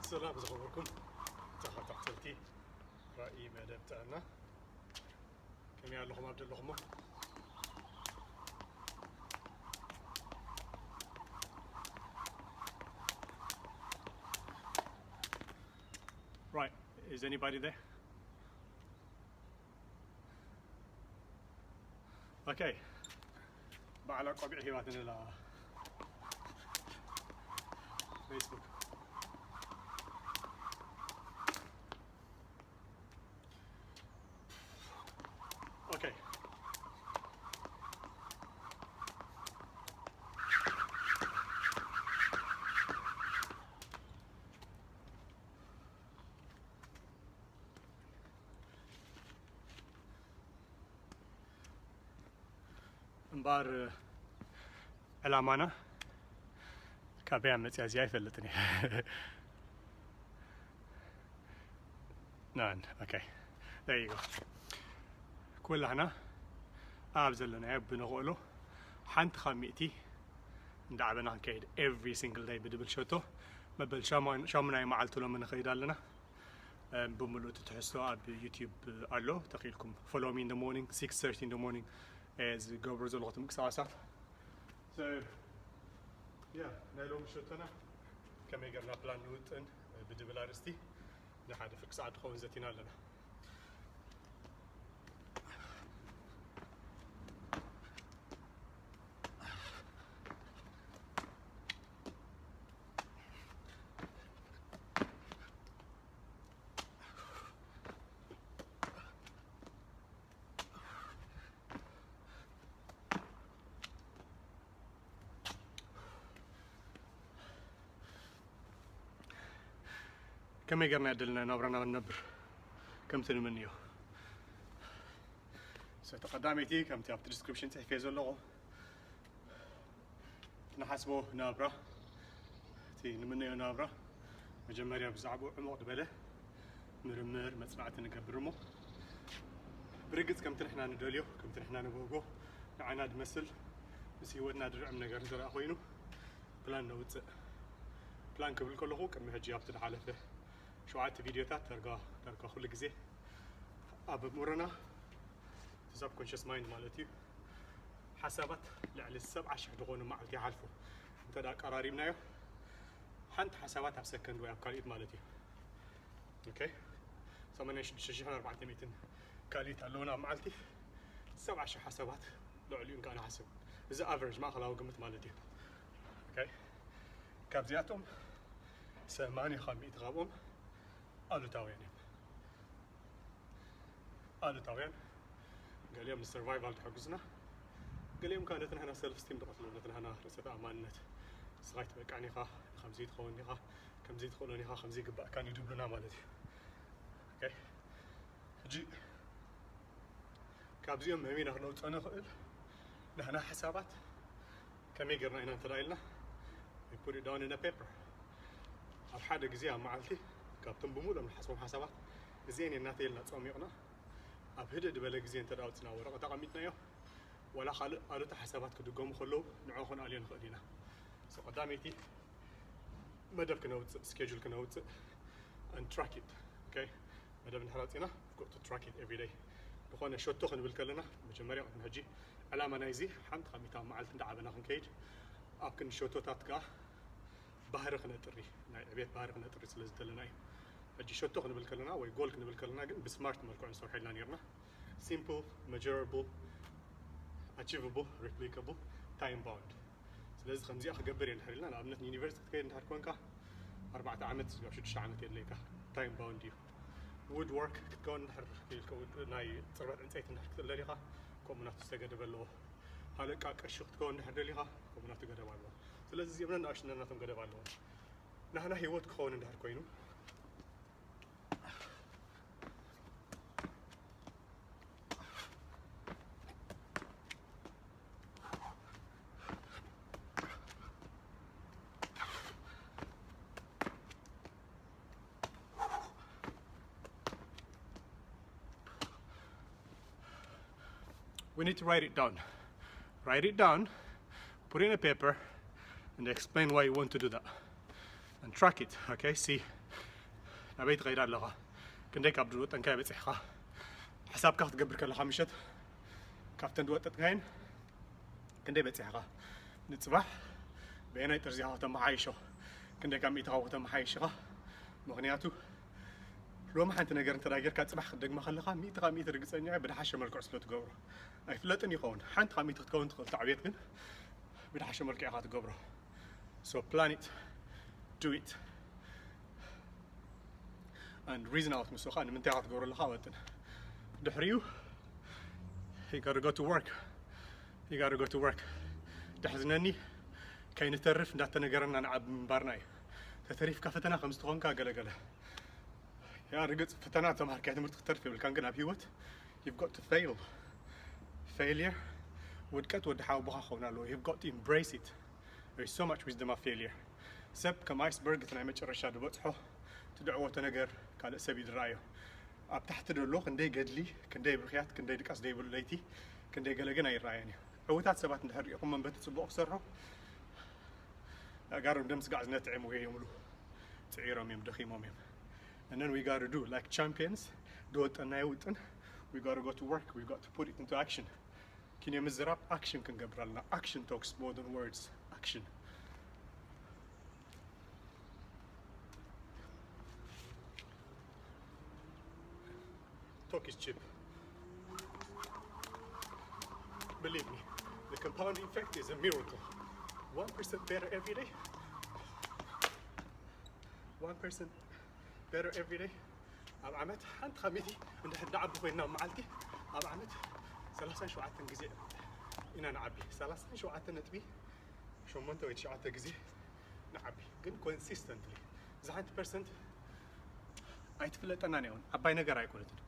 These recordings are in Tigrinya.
ሰላም ዝኸበርኩም ተኸታተልቲ ራእይ መደብ ጥዕና፣ ከመይ ኣለኹም ኣብ ዘለኹሞ? Right, is anybody there? Okay. ባዕላ ቆቢዕ ሂባትኒ ኣላ። Facebook። Okay. እምበኣር ዕላማና ካበይ መፅያ እዚኣ ኣይፈልጥን እየ። ናን፣ okay. There you go. ኩላህና ኣብ ዘለናዮ ብንኽእሎ ሓንቲ ካብ ሚእቲ እንዳዓበና ክንከይድ every single day ብድብል ሸቶ መበል ሻማ-፣ ሻሙናይ መዓልቲ ሎሚ ንኸይድ ኣለና። እም፣ ብምሉእ እቲ ትሕዝቶ ኣብ YouTube ኣሎ፣ ተኺእልኩም follow me in the morning, six thirty in the morning፣ እ፣ ዝገብሮ ዘለኹ ምንቅስቃሳት። So, yeah፣ ናይ ሎሚ ሸቶና ከመይ ጌርና ፕላን ንውጥን ብድብል ኣርእስቲ ንሓደ ፍርቂ ሰዓት ዝኸውን ዘቲና ኣለና። ከመይ ጌርና ደለና ናብራና ንነብር ከምቲ ንምንዮ? So፣ እቲ ቀዳመይቲ ከምቲ ኣብቲ ዲስክሪፕሽን ጽሒፈ ዘለኹ፣ እቲ ንሓስቦ ናብራ፣ እቲ ንምነዮ ናብራ መጀመርያ ብዛዕባኡ ዕሙቕ ዝበለ ምርምር መጽናዕቲ ንገብር እሞ፣ ብርግጽ ከምቲ ንሕና ንደልዮ፣ ከምቲ ንሕና ንበጎ፣ ንዓና ዝመስል፣ ምስ ህይወትና ዝርዕም ነገር እንተ ደኣ ኮይኑ፣ ፕላን ነውጽእ። ፕላን ክብል ከለኹ ቅድሚ ሕጂ ኣብቲ ዝሓለፈ ሸውዓተ ቪድዮታት ዳርጋ፣ ዳርጋ ኩሉ ግዜ ኣብ ኣእምሮና፣ እቲ ሳብኮንሽስ ማይንድ ማለት እዩ፣ ሓሳባት ልዕሊ ሰብዓ ሽሕ ዝኾኑ መዓልቲ ይሓልፉ። እንተ ደኣ ኣቀራሪብናዮ፣ ሓንቲ ሓሳባት ኣብ ሰከንድ ወይ ኣብ ካልኢት ማለት እዩ። ኦኬ፣ ሰማንያን ሽዱሽተ ሽሕን ኣርባዕተ ሚእትን ካልኢት ኣለዉና ኣብ መዓልቲ። ሰብዓ ሽሕ ሓሳባት ልዕሊኡ እንካ ንሓስብ። እዚ ኣቨሬጅ፣ ማእኸላዊ ግምት ማለት እዩ። ኦኬ፣ ካብዚኣቶም ሰማንያ ካብ ሚእቲ ካብኦም ኣሉታውያን እዮም። ኣሉታውያን፣ ገሊኦም ንሰርቫይቫል ዝሕግዙና፣ ገሊኦም ከኣ ነቲ ናህና ሰልፍ ስቲም ዝቐትሉ፣ ነቲ ናህና ርእሰ ተኣማንነት፣ ንስኻ ኣይትበቅዕን ኢኻ፣ ከምዚ ትኸውን ኢኻ፣ ከምዚ ትኽእሎን ኢኻ፣ ከምዚ ይግባእካን እዩ ዝብሉና ማለት እዩ። ኦኬ፣ ሕጂ ካብዚኦም መሚና ክነውፅኦ ንኽእል ናህና ሓሳባት ከመይ ጌርና ኢና እንተ ኢልና፣ we put it down in a paper። ኣብ ሓደ ግዜ ኣብ መዓልቲ ካብቶም ብምሉኦም ንሓስቦም ሓሳባት እዚአን እየን ናተይ ኢልና ጸሚቕና ኣብ ህድእ ዝበለ ግዜ እንተ ደኣ ኣውጺና ወረቐት ኣቐሚጥናዮ፣ ዋላ ካልእ ኣሉታ ሓሳባት ክድገሙ ከለዉ ንዕኡ ክንኣልዮ ንኽእል ኢና። So ቀዳመይቲ መደብ ክነውጽእ፣ ስኬጁል ክነውጽእ and track it። ኦኬ፣ መደብ እንድሕር ኣውጺና got to track it every day። ዝኾነ ሸቶ ክንብል ከለና መጀመርያ ቅድሚ ሕጂ ዕላማ ናይዚ ሓንቲ ካብ ሚእቲ ኣብ መዓልቲ እንዳዓበና ክንከይድ ኣብ ክንዲ ሸቶታት ከኣ ባህሪ ክነጥሪ፣ ናይ ዕቤት ባህሪ ክነጥሪ ስለ ዝደለና እዩ። ሕጂ ሸቶ ክንብል ከለና ወይ ጎል ክንብል ከለና ግን ብስማርት መልክዑ ንሰርሖ ኢልና ነይርና። ሲምፕል፣ መጀረብል፣ ኣቺቨብል፣ ሪፕሊካብል፣ ታይም ባውንድ። ስለዚ ከምዚኣ ክገብር እየ እንድሕር ኢልና፣ ንኣብነት ንዩኒቨርሲቲ ክትከይድ እንድሕር ኮንካ ኣርባዕተ ዓመት ወይ ሽዱሽተ ዓመት የድልየካ፣ ታይም ባውንድ እዩ። ውድ ወርክ ክትከውን እንድሕር ኢልካ፣ ውድ ናይ ጽርበት ዕንጸይቲ እንድሕር ክትእል ደሊኻ፣ ከምኡ ናቱ ዝተገደበ ኣለዎ። ሃለቃ ቅርሺ ክትከውን እንድሕር ደሊኻ፣ ከምኡ ናቱ ገደብ ኣለዎ። ስለዚ እዚኦም ነናእሽቱ ነናቶም ገደብ ኣለዎም። ናህና ህይወት ክኸውን እንድሕር ኮይኑ፣ we need to write it down. Write it down, put it in a paper, and explain why you want to do that. And track it, okay? See, ኣበይ ትኸይድ ኣለኻ? ክንደይ ካብ ድወጠንካዮ በጺሕኻ? ሕሳብካ ክትገብር ከለኻ ምሸት ካብተን ድወጠጥካየን ክንደይ በጺሕኻ? ንጽባሕ በየናይ ጥርዚኻ ከተመሓይሾ? ክንደይ ካብ ሚእቲ ካብ ከተመሓይሽኻ? ምኽንያቱ ሎሚ ሓንቲ ነገር እንተ ጌርካ ጽባሕ ክትደግማ ከለኻ ሚእቲ ካብ ሚእቲ ርግጸኛ እየ ብድሓሸ መልክዑ ስለ ትገብሮ። ኣይፍለጥን ይኸውን። ሓንቲ ካብ ሚእቲ ክትከውን ትኽእል፣ ተዕብየት ግን ብድሓሸ መልክዑ ኢኻ ትገብሮ። So plan it, do it and reason out ምስኻ ንምንታይ ኢኻ ትገብሮ ኣለኻ ወጥን። ድሕሪኡ you gotta go to work, you gotta go to work። ደሕዝነኒ ከይንተርፍ እንዳተነገረና ንዓብ ምንባርና እዩ። ተተሪፍካ ፈተና ከም ዝተኾንካ ገለገለ። ያ ርግጽ ፈተና ተማሃርካዮ ትምህርቲ ክትተርፍ የብልካን፣ ግን ኣብ ህይወት you've got to fail. Failure፣ ውድቀት ወዲ ሓወቦኻ ክኸውን ኣለዎ። You've got to embrace it. There is so much wisdom of failure. ሰብ ከም iceberg እቲ ናይ መጨረሻ ዝበጽሖ ትድዕወቶ ነገር ካልእ ሰብ እዩ ዝረኣዮ። ኣብ ታሕቲ ዘሎ ክንደይ ገድሊ፣ ክንደይ ብኽያት፣ ክንደይ ድቃስ ዘይብሉ ለይቲ፣ ክንደይ ገለ ግን ኣይረኣየን እዩ። ዕዉታት ሰባት እንድሕር ሪኢኹሞም በቲ ጽቡቕ ክሰርሑ ኣእጋሮም ደም ስጋዕ ዝነትዕ እዮም ወየምሉ ጽዒሮም እዮም ደኺሞም እዮም። And then we gotta do like champions፣ ዝወጠናዮ ውጥን we gotta go to work, we got to put it into action። ኪንዮ ምዝራብ ኣክሽን ክንገብር ኣለና። Action talks more than words. Action. Talk is cheap. Believe me, the compounding effect is a miracle. One percent better every day. One percent better every day. ኣብ ዓመት ሓንቲ ካብ ሚእቲ እንድሕር ንዓቢ ኮይንና ኣብ መዓልቲ ኣብ ዓመት ሰላሳን ሸውዓተን ግዜ ኢና ንዓቢ። ሰላሳን ሸውዓተን ነጥቢ ሸሞንተ ወይ ትሽዓተ ግዜ ንዓቢ፣ ግን consistently። እዛ ሓንቲ ፐርሰንት ኣይትፍለጠናን እያ እውን። ዓባይ ነገር ኣይኮነትን፣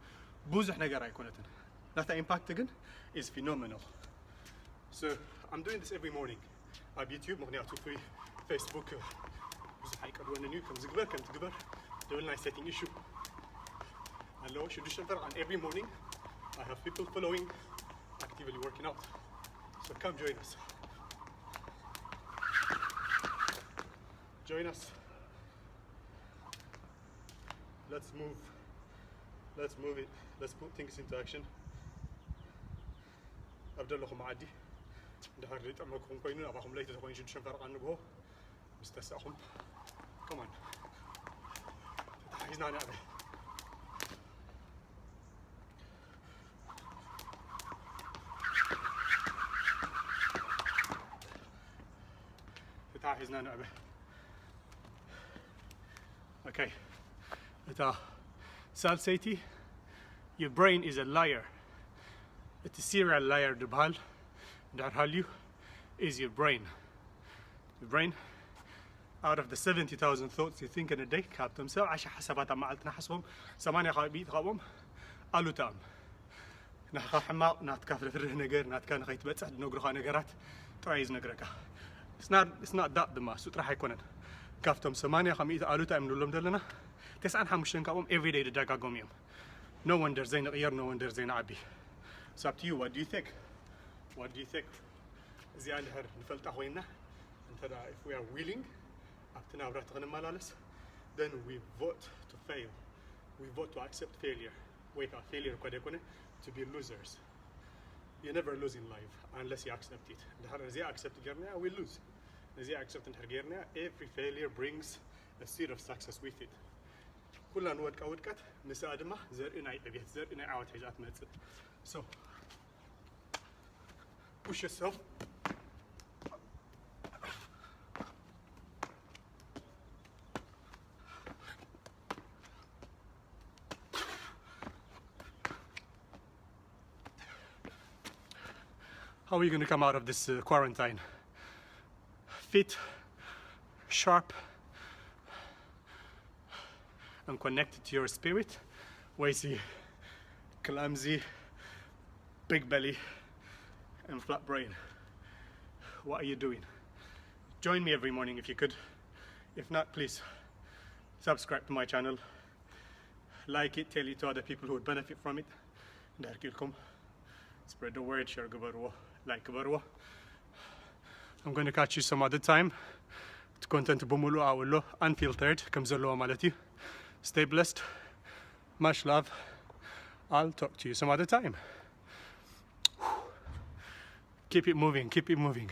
ብዙሕ ነገር ኣይኮነትን። ናታ ኢምፓክት ግን is phenomenal. So I'm doing this every morning ኣብ ዩቲዩብ፣ ምኽንያቱ Facebook ብዙሕ ኣይቀድወንን እዩ። ከምዚ ግበር ከምዚ ግበር ደብል ናይ ሴቲንግ ኢሹ ኣለዎ። ሽዱሽተ ፈረቓ and every morning I have people following, actively working out. So come join us. Join us. Let's move. Let's move it. Let's put things into action. ኣብ ዘለኹም ዓዲ እንድሕር ዘይጠመኩም ኮይኑ፣ ኣባኹም ለይቲ ተኮይኑ ሽዱሽተ ፈረቓ ንግሆ ምስ ተሳእኹም፣ come on፣ ተታሒዝና ንዕበ። ተታሒዝና ንዕበ። Okay። እታ ሳልሰይቲ፣ your brain is a liar። እቲ serial liar ዝበሃል እንድሕር ሃልዩ is your brain. Your brain, out of the seventy thousand thoughts you think in a day፣ ካብቶም ሰብዓ ሺሕ ሓሳባት ኣብ መዓልቲ ንሓስቦም፣ ሰማንያ ካብ ሚእቲ ካብኦም ኣሉታ እዮም። ንሕኻ ሕማቕ፣ ናትካ ፍርፍርህ ነገር፣ ናትካ ንኸይትበጽሕ ዝነግሩኻ ነገራት ጥራይ እዩ ዝነግረካ። It's not, it's not that ድማ፣ እሱ ጥራሕ ኣይኮነን። ካብቶም ሰማንያ ካብ ሚእቲ ኣሉታ እዮም ንብሎም ዘለና፣ ተስዓን ሓሙሽተን ካብኦም everyday ዝደጋገሙ እዮም። No wonder ዘይንቕየር፣ no wonder ዘይንዓቢ። It's up to you. What do you think? What do you think? እዚኣ እንድሕር ንፈልጣ ኮይና፣ እንተ ደኣ if we are willing ኣብቲ ናብራ እቲ ክንመላለስ፣ then we vote to fail. We vote to accept failure. ወይ ከዓ ፌሊየር እኳ ዘይኮነ፣ to be losers. You never lose in life unless you accept it. እንድሕር እዚኣ ኣክሰፕት ጌርናያ፣ we lose። እዚኣ ኣክሰፕት እንድሕር ጌርናያ፣ every failure brings a seed of success with it. ኩላ ንወድቃ ውድቀት ምስኣ ድማ ዘርኢ ናይ ዕብየት፣ ዘርኢ ናይ ዓወት ሒዛ ትመጽእ። So push yourself. How are you going to come out of this uh, quarantine? Fit, sharp, and connected to your spirit? Why is he clumsy, big belly, and flat brain? What are you doing? Join me every morning if you could. If not, please subscribe to my channel. Like it, tell it to other people who would benefit from it. እንድሕር ክኢልኩም spread the word፣ ሸር ግበርዎ፣ ላይክ ግበርዎ። I'm going to catch you some other time. እቲ ኮንተንት ብምሉእ ኣብኡ ኣሎ፣ unfiltered ከም ዘለዎ ማለት እዩ። Stay blessed. Much love. I'll talk to you some other time. Keep it moving, keep it moving.